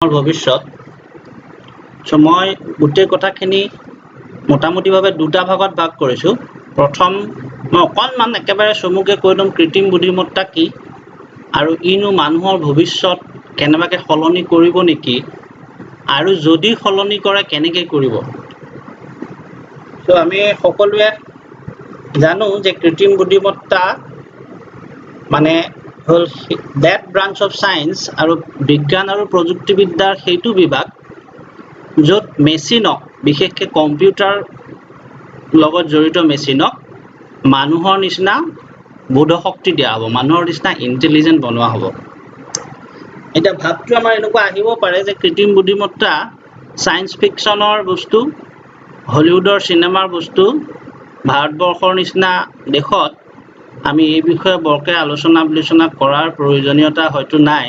ভৱিষ্যত। চ' মই গোটেই কথাখিনি মোটামুটিভাৱে দুটা ভাগত ভাগ কৰিছোঁ। প্ৰথম মই অকণমান একেবাৰে চমুকে কৈ দিম কৃত্ৰিম বুদ্ধিমত্তা কি আৰু ইনো মানুহৰ ভৱিষ্যত কেনেবাকৈ সলনি কৰিব নেকি, আৰু যদি সলনি কৰে কেনেকৈ কৰিব। চ' আমি সকলোৱে জানো যে কৃত্ৰিম বুদ্ধিমত্তা মানে হ'ল that branch of science আৰু বিজ্ঞান আৰু প্ৰযুক্তিবিদ্যাৰ সেইটো বিভাগ য'ত মেচিনক, বিশেষকৈ কম্পিউটাৰ লগত জড়িত মেচিনক মানুহৰ নিচিনা বোধশক্তি দিয়া হ'ব, মানুহৰ নিচিনা ইণ্টেলিজেণ্ট বনোৱা হ'ব। এতিয়া ভাৱটো আমাৰ এনেকুৱা আহিব পাৰে যে কৃত্ৰিম বুদ্ধিমত্তা ছায়েন্স ফিকশ্যনৰ বস্তু, হলিউডৰ চিনেমাৰ বস্তু, ভাৰতবৰ্ষৰ নিচিনা দেশত আমি এই বিষয়ে বৰকৈ আলোচনা বিলোচনা কৰাৰ প্ৰয়োজনীয়তা হয়তো নাই,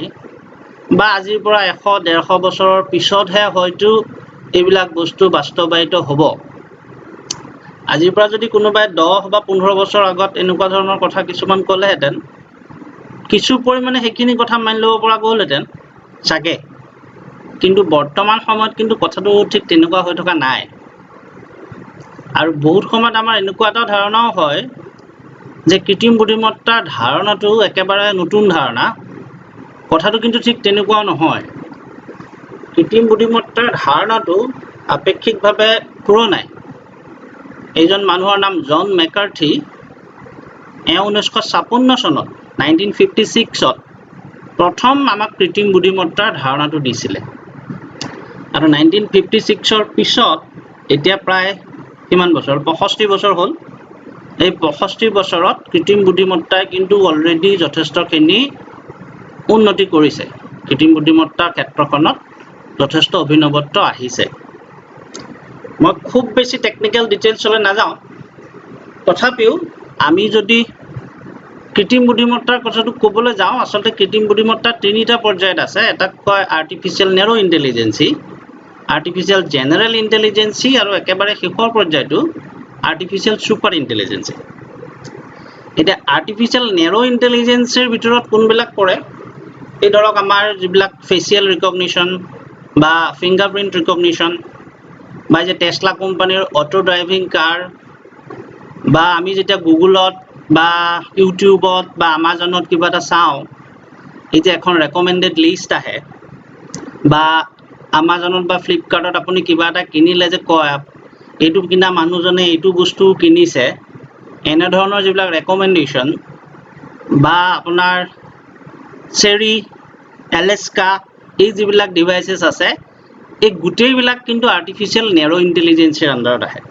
বা আজিৰ পৰা 100-150 বছৰৰ পিছতহে হয়তো এইবিলাক বস্তু বাস্তৱায়িত হ'ব। আজিৰ পৰা যদি কোনোবাই 10 বা 15 বছৰ আগত এনেকুৱা ধৰণৰ কথা কিছুমান ক'লেহেঁতেন, কিছু পৰিমাণে সেইখিনি কথা মানি ল'ব পৰা গ'লহেঁতেন চাগে, কিন্তু বৰ্তমান সময়ত কিন্তু কথাটো ঠিক তেনেকুৱা হৈ থকা নাই। আৰু বহুত সময়ত আমাৰ এনেকুৱা এটা ধাৰণাও হয় যে কৃত্ৰিম বুদ্ধিমত্তাৰ ধাৰণাটো একেবাৰে নতুন ধাৰণা, কথাটো কিন্তু ঠিক তেনেকুৱাও নহয়। কৃত্ৰিম বুদ্ধিমত্তাৰ ধাৰণাটো আপেক্ষিকভাৱে পুৰণাই। এইজন মানুহৰ নাম জন মেকাৰ্থি। এওঁ 1956 চনত 1956ত প্ৰথম আমাক কৃত্ৰিম বুদ্ধিমত্তাৰ ধাৰণাটো দিছিলে। আৰু 1956ৰ পিছত এতিয়া প্ৰায় কিমান বছৰ, 65 বছৰ হ'ল। এই 65 বছৰত কৃত্ৰিম বুদ্ধিমত্তাই কিন্তু অলৰেডি যথেষ্টখিনি উন্নতি কৰিছে। কৃত্ৰিম বুদ্ধিমত্তাৰ ক্ষেত্ৰখনত যথেষ্ট অভিনৱত্ব আহিছে। মই খুব বেছি টেকনিকেল ডিটেইলছলৈ নাযাওঁ, তথাপিও আমি যদি কৃত্ৰিম বুদ্ধিমত্তাৰ কথাটো ক'বলৈ যাওঁ, আচলতে কৃত্ৰিম বুদ্ধিমত্তা তিনিটা পৰ্যায়ত আছে। এটাক কয় artificial narrow intelligence, artificial general intelligence, আৰু একেবাৰে শেষৰ পৰ্যায়টো আৰ্টিফিচিয়েল ছুপাৰ ইণ্টেলিজেঞ্চি। এতিয়া আৰ্টিফিচিয়েল নেৰ' ইণ্টেলিজেঞ্চিৰ ভিতৰত কোনবিলাক পৰে? এই ধৰক আমাৰ যিবিলাক ফেচিয়েল ৰিকগনিশ্যন বা ফিংগাৰপ্ৰিণ্ট ৰিকগনিশ্যন, বা যে টেছলা কোম্পানীৰ অটো ড্ৰাইভিং কাৰ, বা আমি যেতিয়া গুগলত বা ইউটিউবত বা আমাজনত কিবা এটা চাওঁ, এই যে এখন ৰেকমেণ্ডেড লিষ্ট আহে, বা আমাজনত বা ফ্লিপকাৰ্টত আপুনি কিবা এটা কিনিলে যে কয় এইটো কিনা মানুহজনে এইটো বস্তু কিনিছে, এনেধৰণৰ যিবিলাক ৰেকমেণ্ডেশ্যন, বা আপোনাৰ চেৰি, এলেস্কা, এই যিবিলাক ডিভাইচেছ আছে, এই গোটেইবিলাক কিন্তু আৰ্টিফিচিয়েল নেৰ' ইণ্টেলিজেঞ্চিৰ আণ্ডাৰত আহে।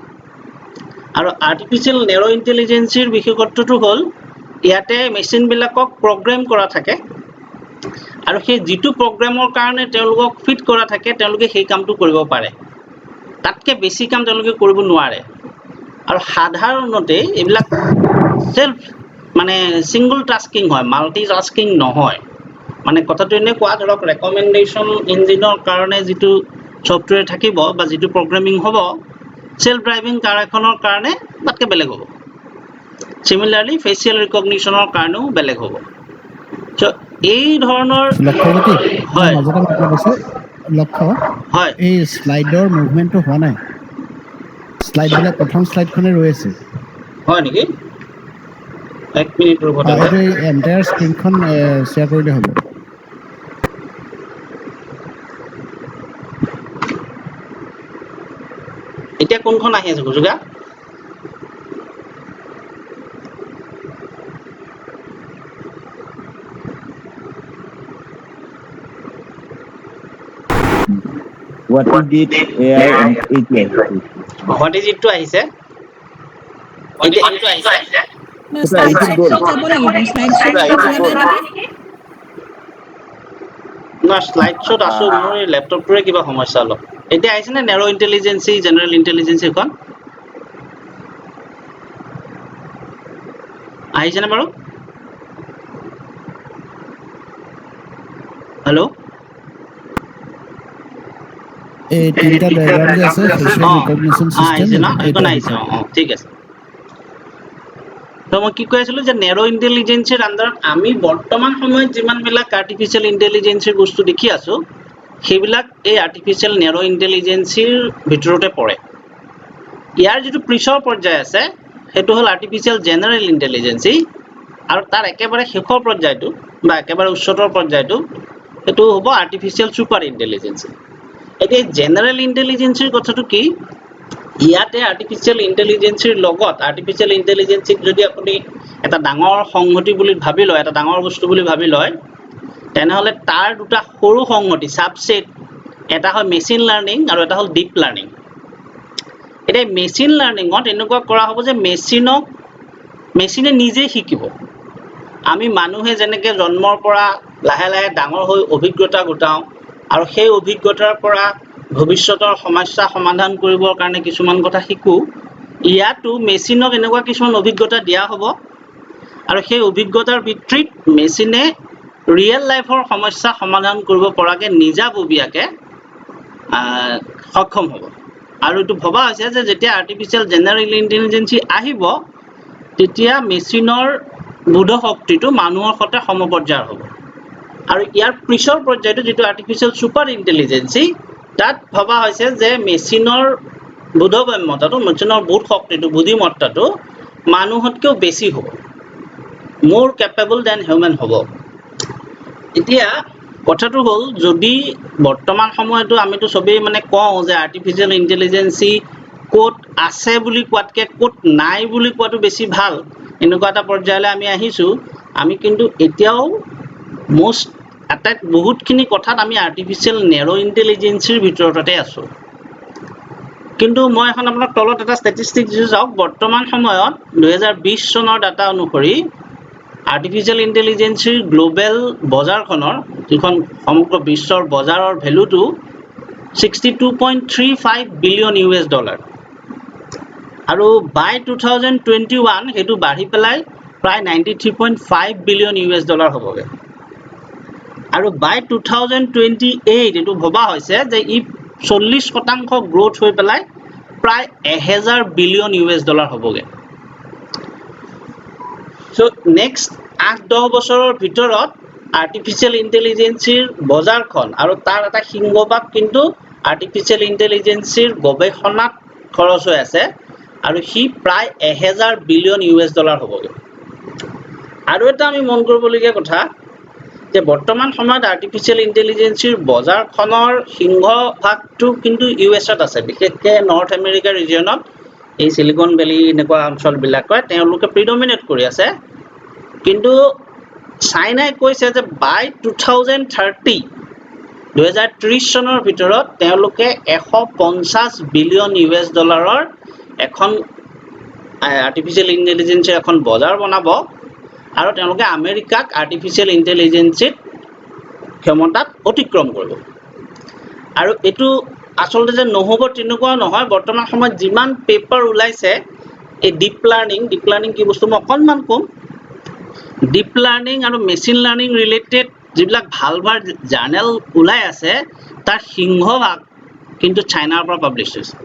আৰু আৰ্টিফিচিয়েল নেৰ' ইণ্টেলিজেঞ্চিৰ বিশেষত্বটো হ'ল ইয়াতে মেচিনবিলাকক প্ৰগ্ৰেম কৰা থাকে, আৰু সেই যিটো প্ৰগ্ৰেমৰ কাৰণে তেওঁলোকক ফিট কৰা থাকে, তেওঁলোকে সেই কামটো কৰিব পাৰে, তাতকৈ বেছি কাম তেওঁলোকে কৰিব নোৱাৰে। আৰু সাধাৰণতে এইবিলাক চেল্ফ মানে ছিংগল টাস্কিং হয়, মাল্টি টাস্কিং নহয়। মানে কথাটো এনেকুৱা, ধৰক ৰেকমেণ্ডেশ্যন ইঞ্জিনৰ কাৰণে যিটো ছফ্টৱেৰ থাকিব বা যিটো প্ৰগ্ৰেমিং হ'ব, চেল্ফ ড্ৰাইভিং কাৰ এখনৰ কাৰণে তাতকৈ বেলেগ হ'ব। চিমিলাৰলি ফেচিয়েল ৰিকগনিশ্যনৰ কাৰণেও বেলেগ হ'ব। চ' এই ধৰণৰ লক্ষ্যজ্যোতি, হয়। মাজতে মই কৈছোঁ লক্ষ্য, হয়, এই শ্লাইডৰ মুভমেণ্টটো হোৱা নাই, শ্লাইডবিলাক প্ৰথম শ্লাইডখনে ৰৈ আছে। হয় নেকি? এক মিনিট ৰ'ব। এইটো এণ্টায়াৰ স্ক্ৰীনখন শ্বেয়াৰ কৰিলে হ'ব। এতিয়া কোনখন আহি আছে গুজুগা? What is it? AI and API. What is ইটটো আহিছে? শ্লাইড শ্ব'ত আছো, মোৰ এই লেপটপটোৰে কিবা সমস্যা অলপ। এতিয়া আহিছে নে নেৰ' ইণ্টেলিজেঞ্চি, জেনেৰেল ইণ্টেলিজেঞ্চিখন আহিছেনে বাৰু? হেল্ল', এই তিনিটা ডায়াগ্ৰাম যে আছে, ফেচিয়েল ৰিকগনিশ্যন চিষ্টেম, আহিছে ন? এইখন আহিছে। অঁ, ঠিক আছে। তো মই কি কৈ আছিলোঁ যে নেৰ' ইণ্টেলিজেঞ্চিৰ আণ্ডাৰত আমি বৰ্তমান সময়ত যিমানবিলাক আৰ্টিফিচিয়েল ইণ্টেলিজেঞ্চিৰ বস্তু দেখি আছোঁ, সেইবিলাক এই আৰ্টিফিচিয়েল নেৰ' ইণ্টেলিজেঞ্চিৰ ভিতৰতে পৰে। ইয়াৰ যিটো পিছৰ পৰ্যায় আছে, সেইটো হ'ল আৰ্টিফিচিয়েল জেনেৰেল ইণ্টেলিজেঞ্চি। আৰু তাৰ একেবাৰে শেষৰ পৰ্যায়টো বা একেবাৰে উচ্চতৰ পৰ্যায়টো, সেইটো হ'ব আৰ্টিফিচিয়েল ছুপাৰ ইণ্টেলিজেঞ্চি। এতিয়া জেনেৰেল ইণ্টেলিজেঞ্চিৰ কথাটো কি? ইয়াতে আৰ্টিফিচিয়েল ইণ্টেলিজেঞ্চিৰ লগত, আৰ্টিফিচিয়েল ইণ্টেলিজেঞ্চিক যদি আপুনি এটা ডাঙৰ সংহতি বুলি ভাবি লয়, এটা ডাঙৰ বস্তু বুলি ভাবি লয়, তেনেহ'লে তাৰ দুটা সৰু সংহতি, ছাবছেট, এটা হয় মেচিন লাৰ্ণিং আৰু এটা হ'ল ডিপ লাৰ্ণিং। এতিয়া মেচিন লাৰ্ণিঙত এনেকুৱা কৰা হ'ব যে মেচিনে নিজে শিকিব। আমি মানুহে যেনেকৈ জন্মৰ পৰা লাহে লাহে ডাঙৰ হৈ অভিজ্ঞতা গোটাওঁ আৰু সেই অভিজ্ঞতাৰ পৰা ভৱিষ্যতৰ সমস্যা সমাধান কৰিবৰ কাৰণে কিছুমান কথা শিকোঁ, ইয়াতো মেচিনক এনেকুৱা কিছুমান অভিজ্ঞতা দিয়া হ'ব আৰু সেই অভিজ্ঞতাৰ ভিত্তিত মেচিনে ৰিয়েল লাইফৰ সমস্যা সমাধান কৰিব পৰাকৈ নিজাববীয়াকৈ সক্ষম হ'ব। আৰু এইটো ভবা হৈছে যে যেতিয়া আৰ্টিফিচিয়েল জেনেৰেল ইণ্টেলিজেঞ্চি আহিব, তেতিয়া মেচিনৰ বোধশক্তিটো মানুহৰ সৈতে সমপৰ্যায়ৰ হ'ব। আৰু ইয়াৰ পিছৰ পৰ্যায়টো, যিটো আৰ্টিফিচিয়েল ছুপাৰ ইণ্টেলিজেঞ্চি, তাত ভবা হৈছে যে মেচিনৰ বোধগম্যতাটো, মেচিনৰ বোধ শক্তিটো, বুদ্ধিমত্তাটো মানুহতকৈও বেছি হ'ব, মোৰ কেপেবল then human হ'ব। এতিয়া কথাটো হ'ল, যদি বৰ্তমান সময়তো আমিতো চবেই মানে কওঁ যে আৰ্টিফিচিয়েল ইণ্টেলিজেঞ্চি ক'ত আছে বুলি কোৱাতকৈ ক'ত নাই বুলি কোৱাটো বেছি ভাল, এনেকুৱা এটা পৰ্যায়লৈ আমি আহিছোঁ। আমি কিন্তু এতিয়াও মষ্ট আটাইত বহুতখিনি কথাত আমি আৰ্টিফিচিয়েল নেৰ' ইণ্টেলিজেঞ্চিৰ ভিতৰতে আছোঁ। কিন্তু মই এখন আপোনাক তলত এটা ষ্টেটিষ্টিক দিছোঁ, চাওক। বৰ্তমান সময়ত 2020 চনৰ ডাটা অনুসৰি আৰ্টিফিচিয়েল ইণ্টেলিজেঞ্চিৰ গ্ল'বেল বজাৰখনৰ, যিখন সমগ্ৰ বিশ্বৰ বজাৰৰ ভেলুটো 62.35 billion US dollar আৰু বাই 2021 সেইটো বাঢ়ি পেলাই প্ৰায় 93.5 billion US dollar হ'বগৈ। আৰু বাই 2028 এইটো ভবা হৈছে যে ই 40% গ্ৰ'থ হৈ পেলাই প্ৰায় 1000 বিলিয়ন ইউ এছ ডলাৰ হ'বগৈ। চ' নেক্সট 8-10 বছৰৰ ভিতৰত আৰ্টিফিচিয়েল ইণ্টেলিজেঞ্চিৰ বজাৰখন আৰু তাৰ এটা সিংহভাগ কিন্তু আৰ্টিফিচিয়েল ইণ্টেলিজেঞ্চিৰ গৱেষণাত খৰচ হৈ আছে আৰু সি প্ৰায় 1000 বিলিয়ন ইউ এছ ডলাৰ হ'বগৈ। আৰু এটা আমি মন কৰিবলগীয়া কথা যে বৰ্তমান সময়ত আৰ্টিফিচিয়েল ইণ্টেলিজেঞ্চিৰ বজাৰখনৰ সিংহভাগটো কিন্তু ইউ এছত আছে। বিশেষকৈ নৰ্থ আমেৰিকা ৰিজিয়নত, এই চিলিকন ভেলী এনেকুৱা অঞ্চলবিলাকত তেওঁলোকে প্ৰিডমিনেট কৰি আছে। কিন্তু চাইনাই কৈছে যে বাই 2030, 2030 চনৰ ভিতৰত তেওঁলোকে 150 বিলিয়ন ইউ এছ ডলাৰৰ এখন আৰ্টিফিচিয়েল ইণ্টেলিজেঞ্চিৰ এখন বজাৰ বনাব আৰু তেওঁলোকে আমেৰিকাক আৰ্টিফিচিয়েল ইণ্টেলিজেঞ্চিত ক্ষমতাত অতিক্ৰম কৰিব। আৰু এইটো আচলতে যে নহ'ব তেনেকুৱাও নহয়। বৰ্তমান সময়ত যিমান পেপাৰ ওলাইছে, এই ডিপ লাৰ্ণিং, ডিপ লাৰ্ণিং কি বস্তু মই অকণমান ক'ম, ডিপ লাৰ্ণিং আৰু মেচিন লাৰ্ণিং ৰিলেটেড যিবিলাক ভাল ভাল জাৰ্নেল ওলাই আছে, তাৰ সিংহভাগ কিন্তু চাইনাৰ পৰা পাব্লিছ হৈছে।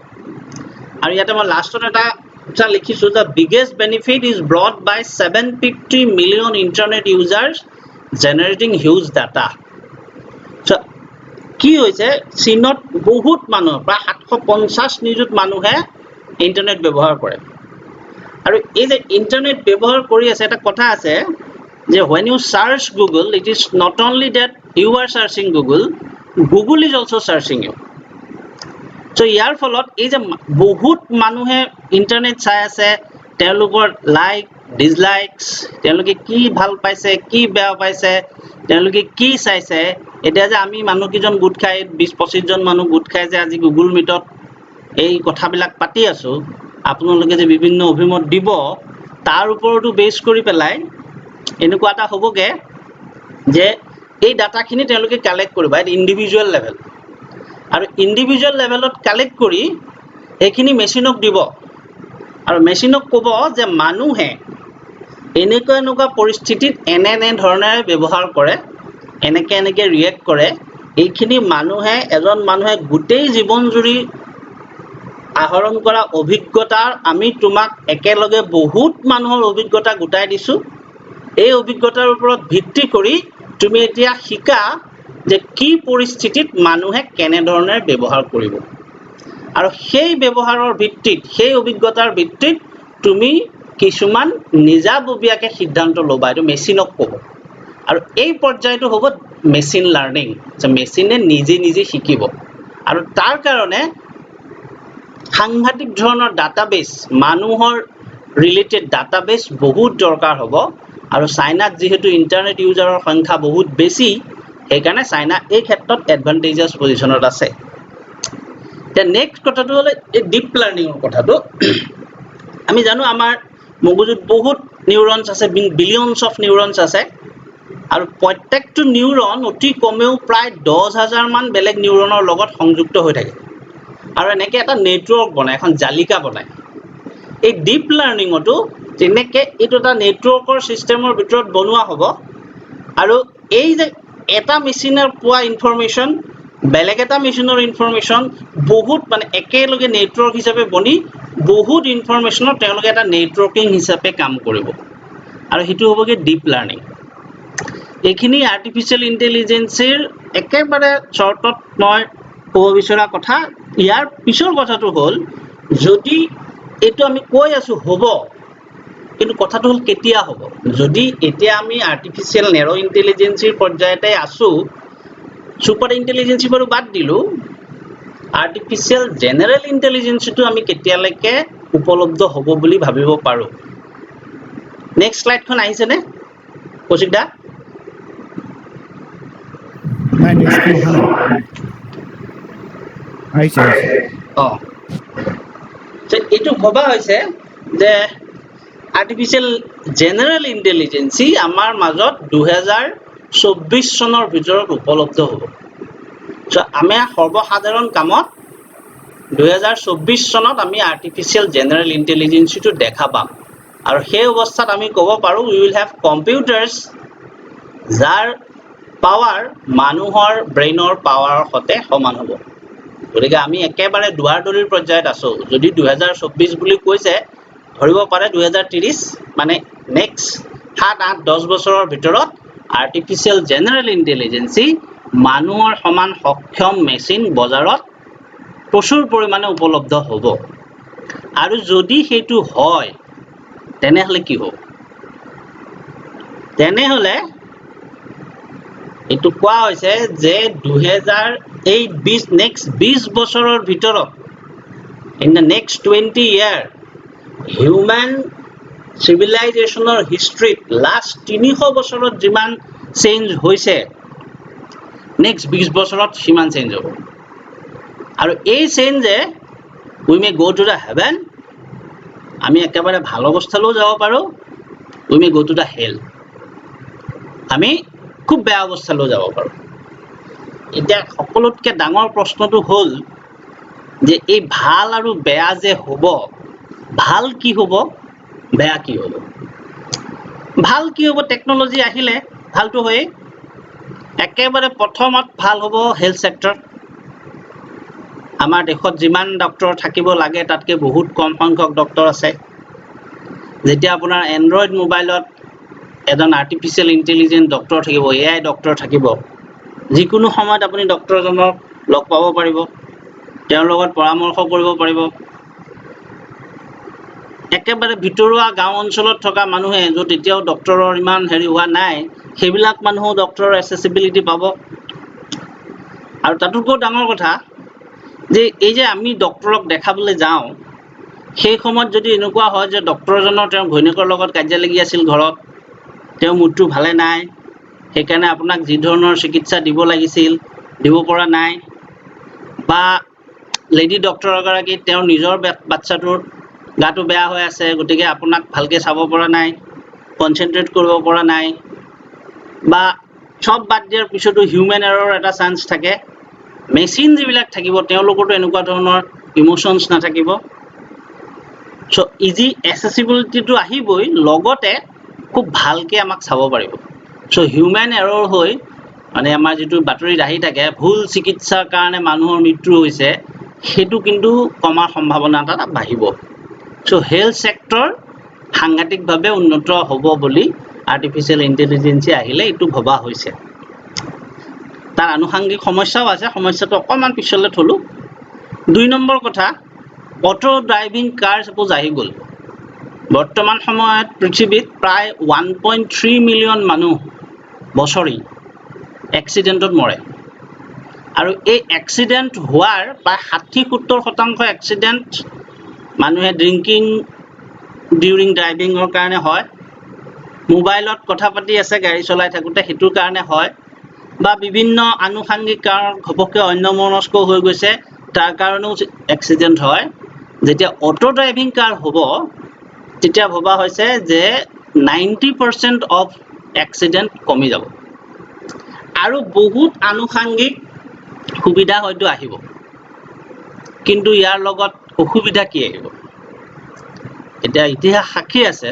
আৰু ইয়াতে মই লাষ্টত এটা কথা লিখিছোঁ, "The biggest benefit is brought by 750 million internet users generating huge data." কি হৈছে, চীনত বহুত মানুহ, প্ৰায় 750 নিযুত মানুহে ইণ্টাৰনেট ব্যৱহাৰ কৰে। আৰু এই যে ইণ্টাৰনেট ব্যৱহাৰ কৰি আছে, এটা কথা আছে যে when you search Google, it is not only that you are searching Google, Google is also searching you. So ইয়াৰ ফলত এই যে বহুত মানুহে ইণ্টাৰনেট চাই আছে, তেওঁলোকৰ লাইক ডিছলাইকছ, তেওঁলোকে কি ভাল পাইছে, কি বেয়া পাইছে, তেওঁলোকে কি চাইছে, এতিয়া যে আমি মানুহকেইজন গোট খাই, 20-25জন মানুহ গোট খাই যে আজি গুগল মিটত এই কথাবিলাক পাতি আছোঁ, আপোনালোকে যে বিভিন্ন অভিমত দিব, তাৰ ওপৰতো বেছ কৰি পেলাই এনেকুৱা এটা হ'বগৈ যে এই ডাটাখিনি তেওঁলোকে কালেক্ট কৰিব এট ইণ্ডিভিজুৱেল লেভেল আৰু ইণ্ডিভিজুৱেল লেভেলত কালেক্ট কৰি সেইখিনি মেচিনক দিব আৰু মেচিনক ক'ব যে মানুহে এনেকুৱা এনেকুৱা পৰিস্থিতিত এনে এনে ধৰণেৰে ব্যৱহাৰ কৰে, এনেকে এনেকে ৰিয়েক্ট কৰে। এইখিনি মানুহে, এজন মানুহে গোটেই জীৱন জুৰি আহৰণ কৰা অভিজ্ঞতাৰ আমি তোমাক একেলগে বহুত মানুহৰ অভিজ্ঞতা গোটাই দিছোঁ। এই অভিজ্ঞতাৰ ওপৰত ভিত্তি কৰি তুমি এতিয়া শিকা যে কি পৰিস্থিতিত মানুহে কেনেধৰণে ব্যৱহাৰ কৰিব আৰু সেই ব্যৱহাৰৰ ভিত্তিত, সেই অভিজ্ঞতাৰ ভিত্তিত তুমি কিছুমান নিজাববীয়াকে সিদ্ধান্ত ল'বা। এইটো মেচিনক ক'ব আৰু এই পৰ্যায়টো হ'ব মেচিন লাৰ্ণিং, যে মেচিনে নিজে নিজে শিকিব। আৰু তাৰ কাৰণে সাংঘাতিক ধৰণৰ ডাটাবেছ, মানুহৰ ৰিলেটেড ডাটাবেছ বহুত দৰকাৰ হ'ব। আৰু চাইনাত যিহেতু ইণ্টাৰনেট ইউজাৰৰ সংখ্যা বহুত বেছি, সেইকাৰণে চাইনা এই ক্ষেত্ৰত এডভান্টেজাছ পজিশ্যনত আছে। এতিয়া নেক্সট কথাটো হ'লে এই ডিপ লাৰ্ণিঙৰ কথাটো। আমি জানো, আমাৰ মগজুত বহুত নিউৰনছ আছে, বিলিয়নছ অফ নিউৰনছ আছে আৰু প্ৰত্যেকটো নিউৰন অতি কমেও প্ৰায় 10,000মান বেলেগ নিউৰনৰ লগত সংযুক্ত হৈ থাকে আৰু এনেকৈ এটা নেটৱৰ্ক বনায়, এখন জালিকা বনায়। এই ডিপ লাৰ্ণিঙতো তেনেকে এইটো এটা নেটৱৰ্কৰ ছিষ্টেমৰ ভিতৰত বনোৱা হ'ব আৰু এই যে এটা মেচিনৰ পোৱা ইনফৰমেশ্যন, বেলেগ এটা মেচিনৰ ইনফৰমেশ্যন, বহুত মানে একেলগে নেটৱৰ্ক হিচাপে বনি বহুত ইনফৰমেশ্যনত তেওঁলোকে এটা নেটৱৰ্কিং হিচাপে কাম কৰিব আৰু সেইটো হ'বগৈ ডিপ লাৰ্ণিং। এইখিনি আৰ্টিফিচিয়েল ইণ্টেলিজেঞ্চিৰ একেবাৰে চৰ্টত মই ক'ব বিচৰা কথা। ইয়াৰ পিছৰ কথাটো হ'ল, যদি এইটো আমি কৈ আছো হ'ব, কিন্তু কথাটো হ'ল কেতিয়া হ'ব? যদি এতিয়া আমি আৰ্টিফিচিয়েল নেৰ' ইণ্টেলিজেঞ্চিৰ পৰ্যায়তে আছো, ছুপাৰ ইণ্টেলিজেঞ্চি বাৰু বাদ দিলোঁ, আৰ্টিফিচিয়েল জেনেৰেল ইণ্টেলিজেঞ্চিটো আমি কেতিয়ালৈকে উপলব্ধ হ'ব বুলি ভাবিব পাৰোঁ? নেক্সট শ্লাইডখন আহিছেনে, কৌশিক দা? নাই, নেক্সটখন অহা নাই। আহিছে, আহিছে। অঁ, এইটো ভবা হৈছে যে আৰ্টিফিচিয়েল জেনেৰেল ইণ্টেলিজেঞ্চি আমাৰ মাজত 2024 চনৰ ভিতৰত উপলব্ধ হ'ব। চ' আমি সৰ্বসাধাৰণ কামত 2024 চনত আমি আৰ্টিফিচিয়েল জেনেৰেল ইণ্টেলিজেঞ্চিটো দেখা পাম আৰু সেই অৱস্থাত আমি ক'ব পাৰোঁ, we will have computers যাৰ পাৱাৰ মানুহৰ ব্ৰেইনৰ পাৱাৰৰ সৈতে সমান হ'ব। গতিকে আমি একেবাৰে দুৱাৰদলিৰ পৰ্যায়ত আছোঁ। যদি 2024 বুলি কৈছে, ধৰিব পাৰে 2030, মানে নেক্সট 7, 8, 10 বছৰৰ ভিতৰত আৰ্টিফিচিয়েল জেনেৰেল ইণ্টেলিজেঞ্চি, মানুহৰ সমান সক্ষম মেচিন বজাৰত প্ৰচুৰ পৰিমাণে উপলব্ধ হ'ব। আৰু যদি সেইটো হয়, তেনেহ'লে কি হ'ব? তেনেহ'লে এইটো কোৱা হৈছে যে দুহেজাৰ এই বিছ নেক্সট 20 বছৰৰ ভিতৰত, in the next 20 year, human চিভিলাইজেশ্যনৰ হিষ্ট্ৰীত last 300 বছৰত যিমান চেঞ্জ হৈছে, নেক্সট 20 বছৰত সিমান চেঞ্জ হ'ব। আৰু এই চেঞ্জে we may go to the heaven, আমি একেবাৰে ভাল অৱস্থালৈও যাব পাৰোঁ, we may go to the hell, আমি খুব বেয়া অৱস্থালৈও যাব পাৰোঁ। এতিয়া সকলোতকৈ ডাঙৰ প্ৰশ্নটো হ'ল যে এই ভাল আৰু বেয়া যে হ'ব, ভাল কি হ'ব, বেয়া কি হ'ব? ভাল কি হ'ব? টেকন'লজি আহিলে ভালটো হয়েই। একেবাৰে প্ৰথমত ভাল হ'ব হেল্থ ছেক্টৰ। আমাৰ দেশত যিমান ডক্তৰ থাকিব লাগে, তাতকৈ বহুত কম সংখ্যক ডক্তৰ আছে। যেতিয়া আপোনাৰ এণ্ড্ৰইড মোবাইলত এজন আৰ্টিফিচিয়েল ইণ্টেলিজেণ্ট ডক্তৰ থাকিব, এ I doctor থাকিব, যিকোনো সময়ত আপুনি ডক্তৰজনক লগ পাব পাৰিব, তেওঁৰ লগত পৰামৰ্শ কৰিব পাৰিব। একেবাৰে ভিতৰুৱা গাঁও অঞ্চলত থকা মানুহে, য'ত এতিয়াও ডক্তৰৰ ইমান হেৰি হোৱা নাই, সেইবিলাক মানুহো ডক্তৰৰ এচেচিবিলিটি পাব। আৰু তাতোতকৈও ডাঙৰ কথা যে এই যে আমি ডক্তৰক দেখাবলৈ যাওঁ, সেই সময়ত যদি এনেকুৱা হয় যে ডক্তৰজনৰ তেওঁৰ ঘৈণীয়েকৰ লগত কাজিয়া লাগি আছিল ঘৰত, তেওঁৰ মুডটো ভালে নাই, সেইকাৰণে আপোনাক যি ধৰণৰ চিকিৎসা দিব লাগিছিল দিব পৰা নাই, বা লেডি ডক্তৰ এগৰাকী তেওঁৰ নিজৰ বাচ্ছাটোৰ গাটো বেয়া হৈ আছে, গতিকে আপোনাক ভালকৈ চাব পৰা নাই, কনচেনট্ৰেট কৰিব পৰা নাই, বা চব বাদ দিয়াৰ পিছতো হিউমেন এৰৰ এটা চান্স থাকে। মেচিন যিবিলাক থাকিব, তেওঁলোকৰতো এনেকুৱা ধৰণৰ ইম'শ্যনছ নাথাকিব। চ' ইজি এচেচিবিলিটিটো আহিবই, লগতে খুব ভালকৈ আমাক চাব পাৰিব। চ' হিউমেন এৰৰ হৈ, মানে আমাৰ যিটো বাতৰিত আহি থাকে, ভুল চিকিৎসাৰ কাৰণে মানুহৰ মৃত্যু হৈছে, সেইটো কিন্তু কমাৰ সম্ভাৱনা এটা বাঢ়িব। চ' হেল্থ ছেক্টৰ সাংঘাতিকভাৱে উন্নত হ'ব বুলি আৰ্টিফিচিয়েল ইণ্টেলিজেঞ্চি আহিলে এইটো ভবা হৈছে। তাৰ আনুষাংগিক সমস্যাও আছে, সমস্যাটো অকণমান পিছলৈ থলোঁ। 2 নম্বৰ কথা, অট' ড্ৰাইভিং কাৰ ছাপ'জ আহি গ'ল। বৰ্তমান সময়ত পৃথিৱীত প্ৰায় 1.3 মিলিয়ন মানুহ বছৰি এক্সিডেণ্টত মৰে আৰু এই এক্সিডেণ্ট হোৱাৰ প্ৰায় 60-70% এক্সিডেণ্ট মানুহে ড্ৰিংকিং ডিউৰিং ড্ৰাইভিঙৰ কাৰণে হয়, মোবাইলত কথা পাতি আছে গাড়ী চলাই থাকোঁতে সেইটোৰ কাৰণে হয়, বা বিভিন্ন আনুষাংগিক কাৰণত ঘপককৈ অন্যমনস্ক হৈ গৈছে, তাৰ কাৰণেও এক্সিডেণ্ট হয়। যেতিয়া অট' ড্ৰাইভিং কাৰ হ'ব, তেতিয়া ভবা হৈছে যে 90% অফ এক্সিডেণ্ট কমি যাব আৰু বহুত আনুষাংগিক সুবিধা হয়তো আহিব। কিন্তু ইয়াৰ লগত অসুবিধা কি আহিব? এতিয়া ইতিহাস সাক্ষী আছে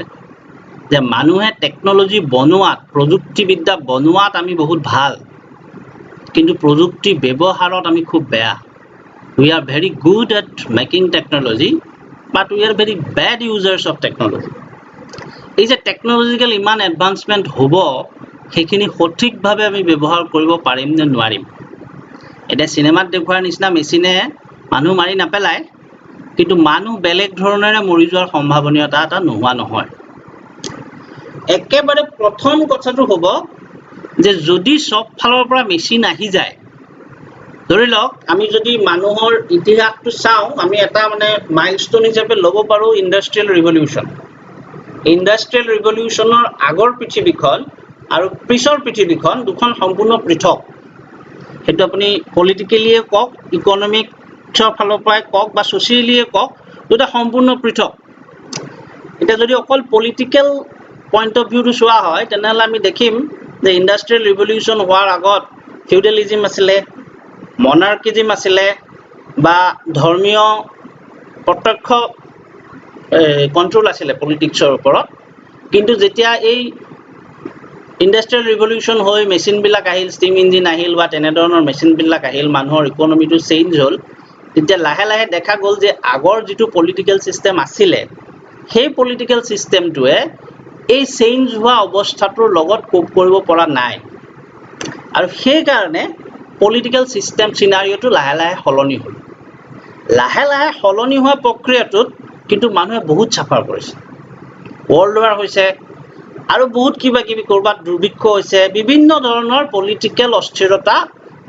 যে মানুহে টেকন'লজি বনোৱাত, প্ৰযুক্তিবিদ্যা বনোৱাত আমি বহুত ভাল, কিন্তু প্ৰযুক্তি ব্যৱহাৰত আমি খুব বেয়া। We are very good at making technology, but we are very bad users of technology. এই যে টেকন'লজিকেল ইমান এডভান্সমেণ্ট হ'ব, সেইখিনি সঠিকভাৱে আমি ব্যৱহাৰ কৰিব পাৰিম নে নোৱাৰিম? এতিয়া চিনেমাত দেখুওৱাৰ নিচিনা মেচিনে মানুহ মাৰি নেপেলায়, কিন্তু মানুহ বেলেগ ধৰণেৰে মৰি যোৱাৰ সম্ভাৱনীয়তা এটা নোহোৱা নহয়। একেবাৰে প্ৰথম কথাটো হ'ব যে যদি চব ফালৰ পৰা মেচিন আহি যায়, ধৰি লওক আমি যদি মানুহৰ ইতিহাসটো চাওঁ, আমি এটা মানে মাইলষ্ট'ন হিচাপে ল'ব পাৰোঁ ইণ্ডাষ্ট্ৰিয়েল ৰিভলিউশ্যন। ইণ্ডাষ্ট্ৰিয়েল ৰিভলিউশ্যনৰ আগৰ পৃথিৱীখন আৰু পিছৰ পৃথিৱীখন দুখন সম্পূৰ্ণ পৃথক। সেইটো আপুনি পলিটিকেলিয়ে কওক, ইকনমিক্সৰ ফালৰ পৰাই কওক বা ছ'চিয়েলিয়ে কওক, দুটা সম্পূৰ্ণ পৃথক। এতিয়া যদি অকল পলিটিকেল পইণ্ট অফ ভিউটো চোৱা হয়, তেনেহ'লে আমি দেখিম যে ইণ্ডাষ্ট্ৰিয়েল ৰিভলিউশ্যন হোৱাৰ আগত ফিউডেলিজিম আছিলে, মনাৰ্কিজিম আছিলে বা ধৰ্মীয় প্ৰত্যক্ষ কণ্ট্ৰল আছিলে পলিটিক্সৰ ওপৰত। কিন্তু যেতিয়া এই ইণ্ডাষ্ট্ৰিয়েল ৰিভলিউশ্যন হৈ মেচিনবিলাক আহিল, ষ্টিম ইঞ্জিন আহিল বা তেনেধৰণৰ মেচিনবিলাক আহিল, মানুহৰ ইকনমিটো চেঞ্জ হ'ল, তেতিয়া লাহে লাহে দেখা গ'ল যে আগৰ যিটো পলিটিকেল ছিষ্টেম আছিলে, সেই পলিটিকেল ছিষ্টেমটোৱে এই চেঞ্জ হোৱা অৱস্থাটোৰ লগত কোপ কৰিব পৰা নাই আৰু সেইকাৰণে পলিটিকেল ছিষ্টেম চিনাৰিঅ'টো লাহে লাহে সলনি হ'ল। লাহে লাহে সলনি হোৱা প্ৰক্ৰিয়াটোত কিন্তু মানুহে বহুত চাফাৰ কৰিছে। ৱৰ্ল্ড ৱাৰ হৈছে আৰু বহুত কিবা কিবি, ক'ৰবাত দুৰ্ভিক্ষ হৈছে, বিভিন্ন ধৰণৰ পলিটিকেল অস্থিৰতা,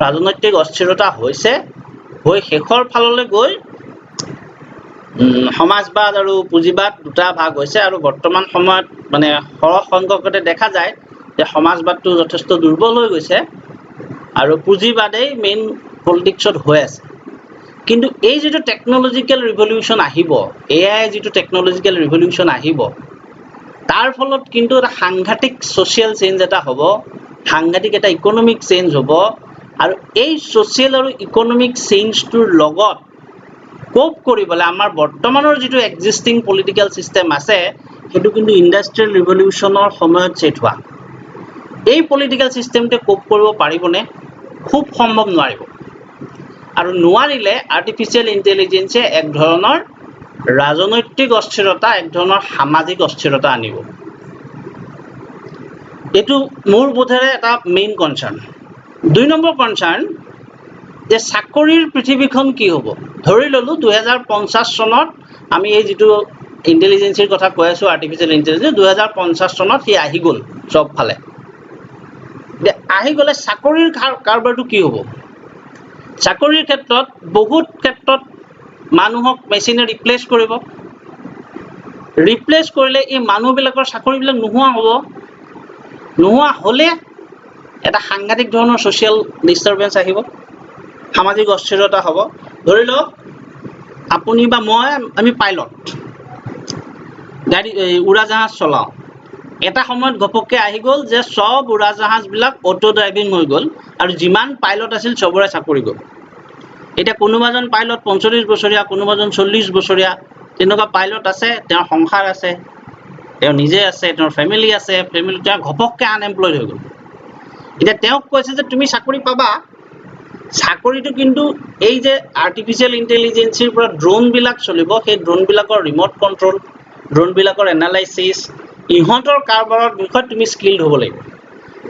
ৰাজনৈতিক অস্থিৰতা হৈছে। হৈ শেষৰ ফাললৈ গৈ সমাজবাদ আৰু পুঁজিবাদ দুটা ভাগ হৈছে আৰু বৰ্তমান সময়ত মানে সৰহ সংখ্যকতে দেখা যায় যে সমাজবাদটো যথেষ্ট দুৰ্বল হৈ গৈছে আৰু পুঁজিবাদেই মেইন পলিটিক্সত হৈ আছে। কিন্তু এই যিটো টেকন'লজিকেল ৰিভলিউশ্যন আহিব, এআই যিটো টেকন'লজিকেল ৰিভলিউশ্যন আহিব, তাৰ ফলত কিন্তু এটা সাংঘাতিক ছ'চিয়েল চেঞ্জ এটা হ'ব, সাংঘাতিক এটা ইকনমিক চেঞ্জ হ'ব। আৰু এই ছ'চিয়েল আৰু ইকনমিক চেঞ্জটোৰ লগত কোপ কৰিবলৈ আমাৰ বৰ্তমানৰ যিটো এক্সিষ্টিং পলিটিকেল ছিষ্টেম আছে, সেইটো কিন্তু ইণ্ডাষ্ট্ৰিয়েল ৰিভলিউশ্যনৰ সময়ত ছেট হোৱা এই পলিটিকেল ছিষ্টেমটোৱে কোপ কৰিব পাৰিবনে? খুব সম্ভৱ নোৱাৰিব। আৰু নোৱাৰিলে আৰ্টিফিচিয়েল ইণ্টেলিজেঞ্চে এক ধৰণৰ ৰাজনৈতিক অস্থিৰতা, এক ধৰণৰ সামাজিক অস্থিৰতা আনিব। এইটো মোৰ বোধেৰে এটা মেইন কনচাৰ্ণ। 2 নম্বৰ কনচাৰ্ণ যে চাকৰিৰ পৃথিৱীখন কি হ'ব? ধৰি ল'লোঁ 2050 চনত আমি এই যিটো ইণ্টেলিজেঞ্চিৰ কথা কৈ আছোঁ, আৰ্টিফিচিয়েল ইণ্টেলিজেঞ্চ, 2050 চনত সি আহি গ'ল চবফালে। এতিয়া আহি গ'লে চাকৰিৰ কাৰবাৰটো কি হ'ব? চাকৰিৰ ক্ষেত্ৰত বহুত ক্ষেত্ৰত মানুহক মেচিনে ৰিপ্লেচ কৰিব। ৰিপ্লেচ কৰিলে এই মানুহবিলাকৰ চাকৰিবিলাক নোহোৱা হ'ব। নোহোৱা হ'লে এটা সাংঘাতিক ধৰণৰ ছ'চিয়েল ডিষ্টাৰবেঞ্চ আহিব, সামাজিক অস্থিৰতা হ'ব। ধৰি লওক আপুনি বা মই, আমি পাইলট, গাড়ী, এই উৰাজাহাজ চলাওঁ। এটা সময়ত ঘপককৈ আহি গ'ল যে চব উৰাজাহাজবিলাক অ'টো ড্ৰাইভিং হৈ গ'ল আৰু যিমান পাইলট আছিল চবৰে চাকৰি গ'ল। এতিয়া কোনোবা এজন পাইলট 45 বছৰীয়া, কোনোবা এজন 40 বছৰীয়া, তেনেকুৱা পাইলট আছে। তেওঁৰ সংসাৰ আছে, তেওঁ নিজে আছে, তেওঁৰ ফেমিলি আছে। ফেমিলি তেওঁ ঘপককৈ আনএমপ্লয়ড হৈ গ'ল। এতিয়া তেওঁক কৈছে যে তুমি চাকৰি পাবা, চাকৰিটো কিন্তু এই যে আৰ্টিফিচিয়েল ইণ্টেলিজেঞ্চিৰ পৰা ড্ৰোনবিলাক চলিব, সেই ড্ৰোনবিলাকৰ ৰিম'ট কণ্ট্ৰল, ড্ৰোনবিলাকৰ এনালাইচিছ, ইহঁতৰ কাৰবাৰৰ বিষয়ত তুমি স্কিল্ড হ'ব লাগিব,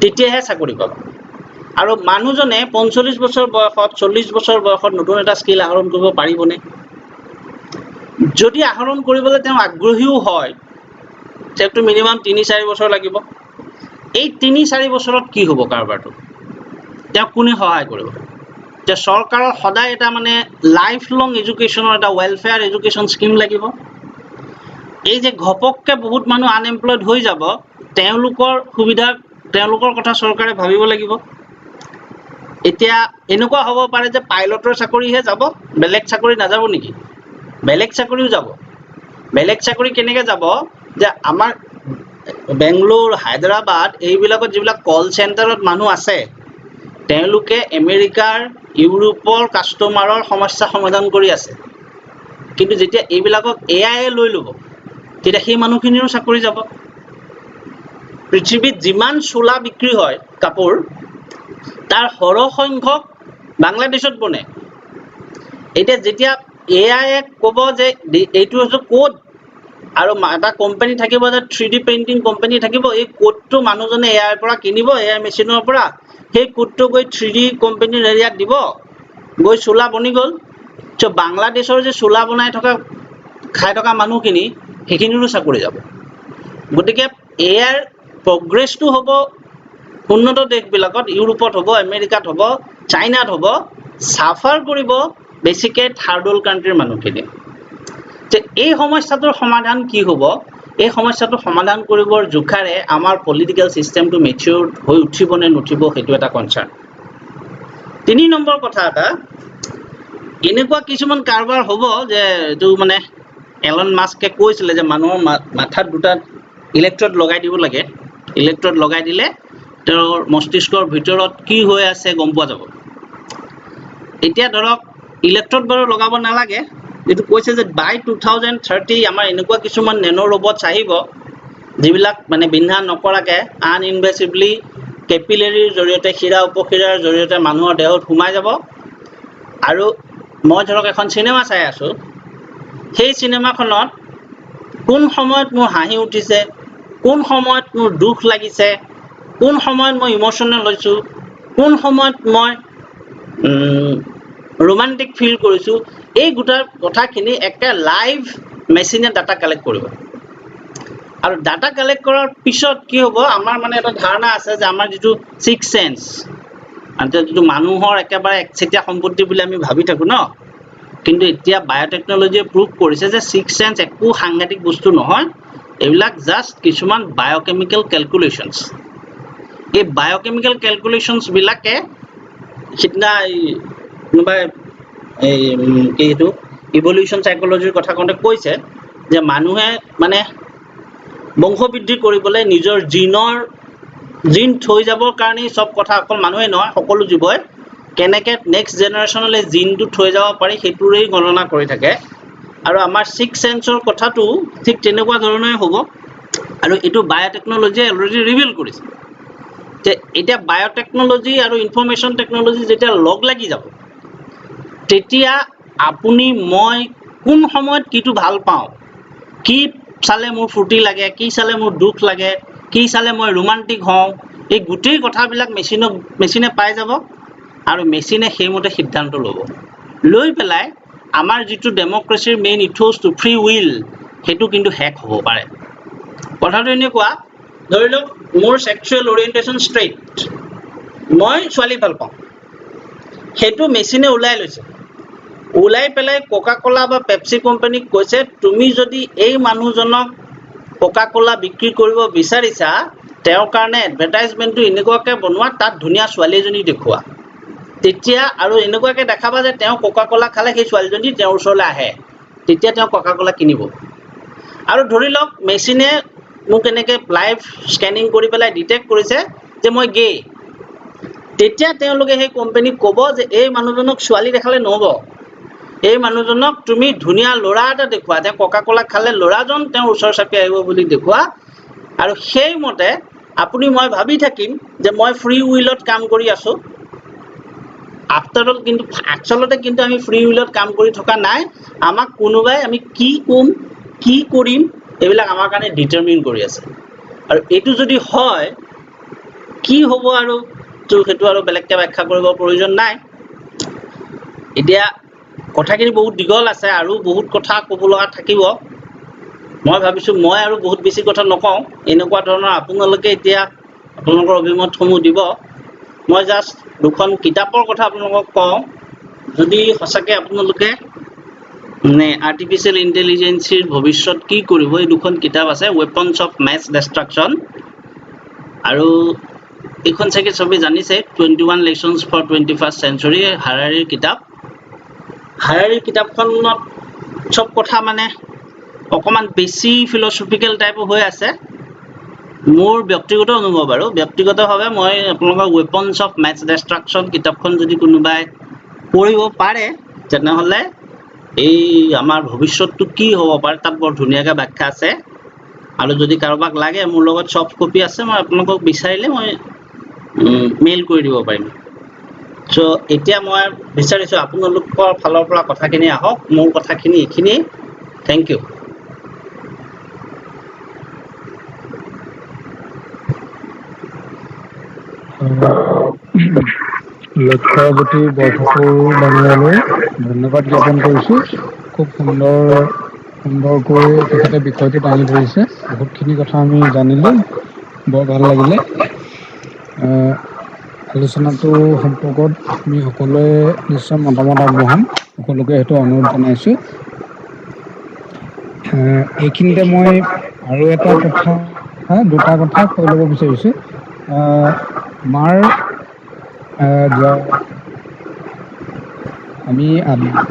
তেতিয়াহে চাকৰি পাবা। আৰু মানুহজনে 45 বছৰ বয়সত, 40 বছৰ বয়সত নতুন এটা স্কিল আহৰণ কৰিব পাৰিবনে? যদি আহৰণ কৰিবলৈ তেওঁ আগ্ৰহীও হয়, তেওঁকতো মিনিমাম 3-4 বছৰ লাগিব। এই 3-4 বছৰত কি হ'ব কাৰবাৰটো? তেওঁক কোনে সহায় কৰিব? যে চৰকাৰৰ সদায় এটা মানে লাইফ লং এডুকেশ্যনৰ এটা ৱেলফেয়াৰ এডুকেশ্যন স্কীম লাগিব। এই যে ঘপককে বহুত মানুহ আনএমপ্লয়ড হৈ যাব, তেওঁলোকৰ সুবিধা, তেওঁলোকৰ কথা চৰকাৰে ভাবিব লাগিব। এতিয়া এনেকুৱা হ'ব পাৰে যে পাইলটৰ চাকৰিহে যাব, বেলেগ চাকৰি নাযাব নেকি? বেলেগ চাকৰিও যাব। বেলেগ চাকৰি কেনেকে যাব যে আমাৰ বেংগলোৰ, হায়দৰাবাদ এইবিলাকত যিবিলাক কল চেণ্টাৰত মানুহ আছে, তেওঁলোকে আমেৰিকাৰ, ইউৰোপৰ কাষ্টমাৰৰ সমস্যা সমাধান কৰি আছে। কিন্তু যেতিয়া এইবিলাকক এ আইয়ে লৈ ল'ব, তেতিয়া সেই মানুহখিনিৰো চাকৰি যাব। পৃথিৱীত যিমান চোলা বিক্ৰী হয় কাপোৰ, তাৰ সৰহ সংখ্যক বাংলাদেশত বনে। এতিয়া যেতিয়া এ আইয়ে ক'ব যে এইটো হৈছে ক'ড আৰু এটা কোম্পানী থাকিব যে 3D painting company থাকিব, এই কোডটো মানুহজনে এ আইৰ পৰা কিনিব, এ I মেচিনৰ পৰা। সেই কোডটো গৈ 3D কোম্পানীৰ এৰিয়াত দিব, গৈ চোলা বনি গ'ল। চ' বাংলাদেশৰ যে চোলা বনাই থকা, খাই থকা মানুহখিনি, সেইখিনিৰো চাকৰি যাব। গতিকে এ আইৰ প্ৰগ্ৰেছটো হ'ব উন্নত দেশবিলাকত, ইউৰোপত হ'ব, আমেৰিকাত হ'ব, চাইনাত হ'ব। চাফাৰ কৰিব বেছিকে থাৰ্ড ৱৰ্ল্ড কাণ্ট্ৰিৰ মানুহখিনি। যে এই সমস্যাটোৰ সমাধান কি হ'ব? এই সমস্যাটো সমাধান কৰিবৰ জোখাৰে আমাৰ পলিটিকেল চিষ্টেমটো মেচিয়ৰ হৈ উঠিব নে নুঠিব, সেইটো এটা কনচাৰ্ণ। 3 নম্বৰ কথা এটা, এনেকুৱা কিছুমান কাৰবাৰ হ'ব যে এইটো মানে এলন মাস্কে কৈছিলে যে মানুহৰ মাথাত দুটা ইলেক্ট্ৰড লগাই দিব লাগে। ইলেক্ট্ৰড লগাই দিলে তেওঁৰ মস্তিষ্কৰ ভিতৰত কি হৈ আছে গম পোৱা যাব। এতিয়া ধৰক ইলেক্ট্ৰড বাৰু লগাব নালাগে, যিটো কৈছে যে বাই 2030 আমাৰ এনেকুৱা কিছুমান নেন' ৰবটছ আহিব, যিবিলাক মানে বিন্ধা নকৰাকে আনইনভেচিভলি কেপিলেৰীৰ জৰিয়তে, শিৰা উপশিৰাৰ জৰিয়তে মানুহৰ দেহত সোমাই যাব। আৰু মই ধৰক এখন চিনেমা চাই আছোঁ, সেই চিনেমাখনত কোন সময়ত মোৰ হাঁহি উঠিছে, কোন সময়ত মোৰ দুখ লাগিছে, কোন সময়ত মই ইম'চনেল হৈছোঁ, কোন সময়ত মই ৰোমান্টিক ফিল কৰিছোঁ, এই গোটেই কথাখিনি একে লাইভ মেচিনে ডাটা কালেক্ট কৰিব। আৰু ডাটা কালেক্ট কৰাৰ পিছত কি হ'ব? আমাৰ মানে এটা ধাৰণা আছে যে আমাৰ যিটো ছিক্স চেন্স, যিটো মানুহৰ একেবাৰে একচেটীয়া সম্পত্তি বুলি আমি ভাবি থাকোঁ ন, কিন্তু এতিয়া বায়'টেকনলজিয়ে প্ৰুভ কৰিছে যে ছিক্স চেন্স একো সাংঘাতিক বস্তু নহয়। এইবিলাক জাষ্ট কিছুমান বায়'কেমিকেল কেলকুলেশ্যনছ। এই বায়'কেমিকেল কেলকুলেশ্যনছ বিলাকে সিদিনা এই কোনোবাই এই কি এইটো ইভলিউশ্যন চাইকলজিৰ কথা কওঁতে কৈছে যে মানুহে মানে বংশবৃদ্ধি কৰিবলৈ, নিজৰ জিন থৈ যাবৰ কাৰণেই চব কথা, অকল মানুহে নহয়, সকলো জীৱই কেনেকে নেক্সট জেনেৰেশ্যনলৈ জিনটো থৈ যাব পাৰি, সেইটোৰেই গণনা কৰি থাকে। আৰু আমাৰ ছিক্স চেন্সৰ কথাটো ঠিক তেনেকুৱা ধৰণৰে হ'ব। আৰু এইটো বায়'টেকনলজিয়ে অলৰেডি ৰিভিল কৰিছে যে এতিয়া বায়'টেকনলজি আৰু ইনফৰমেশ্যন টেকনলজি যেতিয়া লগ লাগি যাব, তেতিয়া আপুনি মই কোন সময়ত কিটো ভাল পাওঁ, কি চালে মোৰ ফূৰ্তি লাগে, কি চালে মোৰ দুখ লাগে, কি চালে মই ৰোমান্টিক হওঁ, এই গোটেই কথাবিলাক মেচিনে পাই যাব আৰু মেচিনে সেইমতে সিদ্ধান্ত ল'ব। লৈ পেলাই আমাৰ যিটো ডেম'ক্ৰেচিৰ মেইন ইথোচটো, ফ্ৰী will, সেইটো কিন্তু হেক হ'ব পাৰে। কথাটো এনেকুৱা, ধৰি লওক মোৰ ছেক্সুৱেল অৰিয়েণ্টেশ্যন ষ্ট্ৰেইট, মই ছোৱালী ভাল পাওঁ। সেইটো মেচিনে ওলাই লৈছে। ওলাই পেলাই কোকা কোলা বা পেপচি কোম্পানীক কৈছে, তুমি যদি এই মানুহজনক কোকা কোলা বিক্ৰী কৰিব বিচাৰিছা, তেওঁৰ কাৰণে এডভাৰটাইজমেণ্টটো এনেকুৱাকে বনোৱা, তাত ধুনীয়া ছোৱালী এজনী দেখুওৱা, তেতিয়া আৰু এনেকুৱাকে দেখাবা যে তেওঁ কোকা কোলা খালে সেই ছোৱালীজনী তেওঁৰ ওচৰলৈ আহে, তেতিয়া তেওঁ কোকা কোলা কিনিব। আৰু ধৰি লওক মেচিনে মোক এনেকে লাইভ স্কেনিং কৰি পেলাই ডিটেক্ট কৰিছে যে মই গে, তেতিয়া তেওঁলোকে সেই কোম্পানীক ক'ব যে এই মানুহজনক ছোৱালী দেখালে নহ'ব, এই মানুহজনক তুমি ধুনীয়া ল'ৰা এটা দেখুওৱা, তেওঁ কোকা কোলা খালে ল'ৰাজন তেওঁৰ ওচৰ চাপি আহিব বুলি দেখুওৱা। আৰু সেইমতে আপুনি মই ভাবি থাকিম যে মই ফ্ৰী উইলত কাম কৰি আছো আফটাৰ অল, কিন্তু আচলতে কিন্তু আমি ফ্ৰী উইলত কাম কৰি থকা নাই। আমাক কোনোবাই আমি কি কম, কি কৰিম, এইবিলাক আমাৰ কাৰণে ডিটাৰমিন কৰি আছে। আৰু এইটো যদি হয়, কি হ'ব? আৰু তো সেইটো আৰু বেলেগকৈ ব্যাখ্যা কৰিব প্ৰয়োজন নাই। এতিয়া কথাখিনি বহুত দীঘল আছে আৰু বহুত কথা ক'ব লগা থাকিব। মই ভাবিছোঁ মই আৰু বহুত বেছি কথা নকওঁ, এনেকুৱা ধৰণৰ আপোনালোকে এতিয়া আপোনালোকৰ অভিমতসমূহ দিব। মই জাষ্ট দুখন কিতাপৰ কথা আপোনালোকক কওঁ, যদি সঁচাকৈ আপোনালোকে মানে আৰ্টিফিচিয়েল ইণ্টেলিজেঞ্চিৰ ভৱিষ্যত কি কৰিব, এই দুখন কিতাপ আছে, ৱেপনছ অফ মেছ ডেষ্ট্ৰাকশ্যন আৰু এইখন চাগে চবেই জানিছে, 21 lessons for 21st century, হাৰাৰীৰ কিতাপ। হাৰাৰীৰ কিতাপখনত চব কথা মানে অকণমান বেছি ফিলচফিকেল টাইপো হৈ আছে, মোৰ ব্যক্তিগত অনুভৱ আৰু ব্যক্তিগতভাৱে মই আপোনালোকৰ ৱেপনছ অফ মেছ ডেষ্ট্ৰাকশ্যন কিতাপখন যদি কোনোবাই পঢ়িব পাৰে, তেনেহ'লে এই আমাৰ ভৱিষ্যতটো কি হ'ব পাৰে তাত বৰ ধুনীয়াকৈ ব্যাখ্যা আছে। আৰু যদি কাৰোবাক লাগে, মোৰ লগত ছফ্ট কপি আছে, মই আপোনালোকক বিচাৰিলে মই মেইল কৰি দিব পাৰিম। চ' এতিয়া মই বিচাৰিছোঁ আপোনালোকৰ ফালৰ পৰা কথাখিনি আহক, মোৰ কথাখিনি এইখিনিয়েই। Thank you. Lakshyajyoti Borthakur ডাঙৰীয়ালৈ ধন্যবাদ জ্ঞাপন কৰিছোঁ। খুব সুন্দৰকৈ তেখেতে বিষয়টো দাঙি ধৰিছে, বহুতখিনি কথা আমি জানিলোঁ, বৰ ভাল লাগিলে। আলোচনাটো সম্পৰ্কত আমি সকলোৱে নিশ্চয় মতামত আগবঢ়াম, সকলোকে সেইটো অনুৰোধ জনাইছোঁ। এইখিনিতে মই আৰু এটা কথা, দুটা কথা কৈ ল'ব বিচাৰিছোঁ। আমাৰ যোৱা আমি আড্ডাটো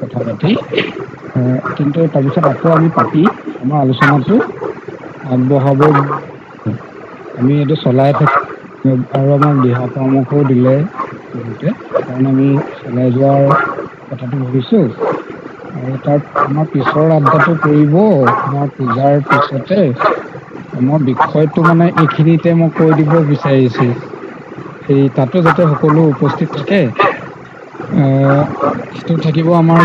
কথা পাতি, কিন্তু তাৰপিছত আকৌ আমি পাতি আমাৰ আলোচনাটো আগবঢ়াব, আমি এইটো চলাই থাকিম আৰু আমাক দিহা পৰামৰ্শও দিলে বহুতে, কাৰণ আমি চলাই যোৱাৰ কথাটো ভাবিছোঁ। আৰু তাৰ আমাৰ পিছৰ আড্ডাটো পৰিব আমাৰ পূজাৰ পিছতে। মই বিষয়টো মানে এইখিনিতে মই কৈ দিব বিচাৰিছোঁ, এই তাতো যাতে সকলো উপস্থিত থাকে। সেইটো থাকিব আমাৰ